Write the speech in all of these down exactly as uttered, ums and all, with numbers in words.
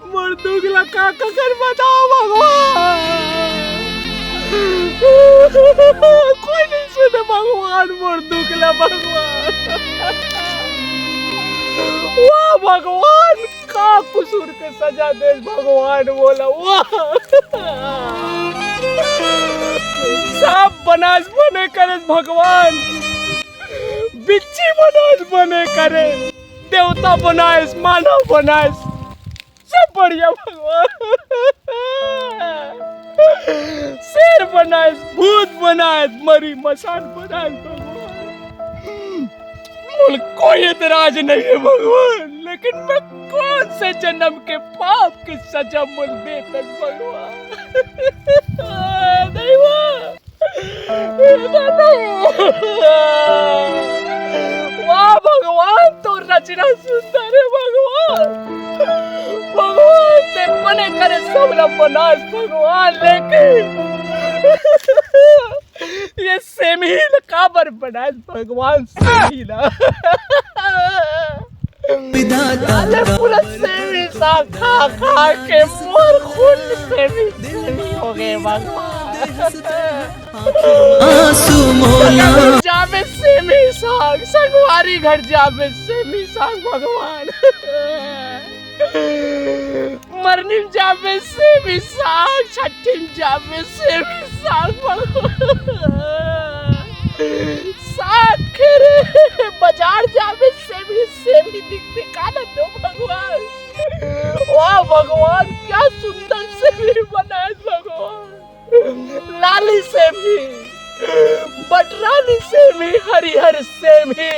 मोर दुख ला का ककर बताओ भगवान। कोई नहीं सुने भगवान मोर दुख ला भगवान। वाह भगवान, का कसूर के सजा देस भगवान मोला, वाह। सांप बनास बने करेस भगवान, बिच्छी बनास बने करे, देवता बनास, मानव बनास, सब बढ़िया भगवान। शेर बनास, भूत बनास, मरी मसान बनास भगवान। मोला कोई एतराज नहीं है भगवान, लेकिन मैं कौन से जन्म के पाप के सजा मोला देथस भगवान। नहीं हुआ। वाह भगवान, तोर रचना सुंदर है भगवान। भगवान, तें बने करे सब ला बनास भगवान, लेकिन ये सेमी ला काबर बनास भगवान, सेमी ला। विधाता अरे पूरा सेमी साग खा खा के मोर खून सेमी सेमी हो गए भगवान। आंसू मोला घर जाबे सेमी साग, संगवारी घर जाबे सेमी साग भगवान। मरनी में जाबे सेमी साग, छठी में जाबे सेमी साग भगवान। साग खेरे बाजार जाबे सेमी, सेमी दिखते का ना दो भगवान। वाह भगवान, क्या सुंदर सेमी बनाए भगवान। लाली सेमी, बटरानी सेमी, हरिहर सेमी,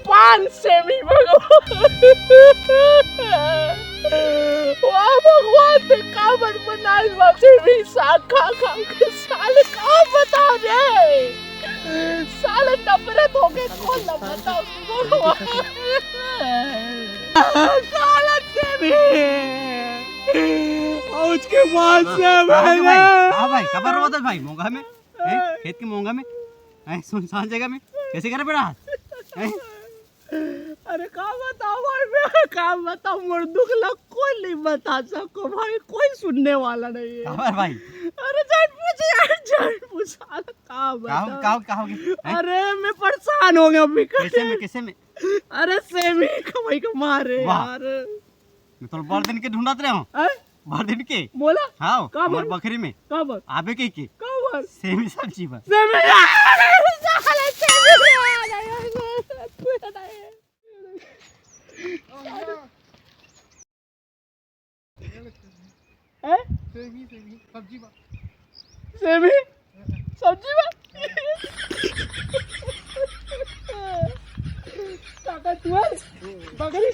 पान सेमी भगवान। वाह भगवान, तें काबर बनाए बा सेमी साग खा खा के, साले का बताओ रे। साले नफरत हो गए, कौन ना बताओ भगवान। साला सेमी। उसके बाद से हाँ, हाँ भाई, मैंने हाँ भाई, काबर रोवत हस भाई, मोंघा में? हैं? खेत के मोंघा में? हैं, सुनसान जगह में? कैसे करे बेटा? हैं? अरे का बताओ भाई, मैं का बताओ, मोर दुख ला कोई नहीं बता सको भाई, कोई सुनने वाला नहीं है। काबर भाई? अरे जान पूछ यार, जान पूछ, साला का का हो, बताओ? का हो, का हो गया? हैं? अरे मैं परेशान हो गया अभी। कैसे में, कैसे में? अरे सेमी कमाई का मारे वाह। यार। मैं तो बार दिन के ढूंढत रहे हूँ। हैं? बार दिन के? मोला? हाँ, का हमर बर? बखरी में। का बर? आबे के के? का बर? सेमी सब्जी बर। सेमी, साला सेमी। हैं? सेमी, सेमी, सब्जी बा। सेमी? सब्जी बा? काका, तू है? बकरी?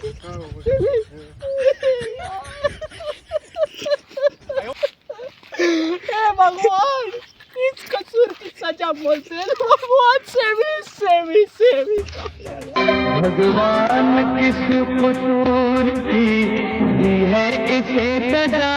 सेमी? हे भगवान, इस कसूर की सजा बोलते हैं भगवान, सेमी, सेमी, सेमी। भगवान किस कसूर की दी है इसे सजा?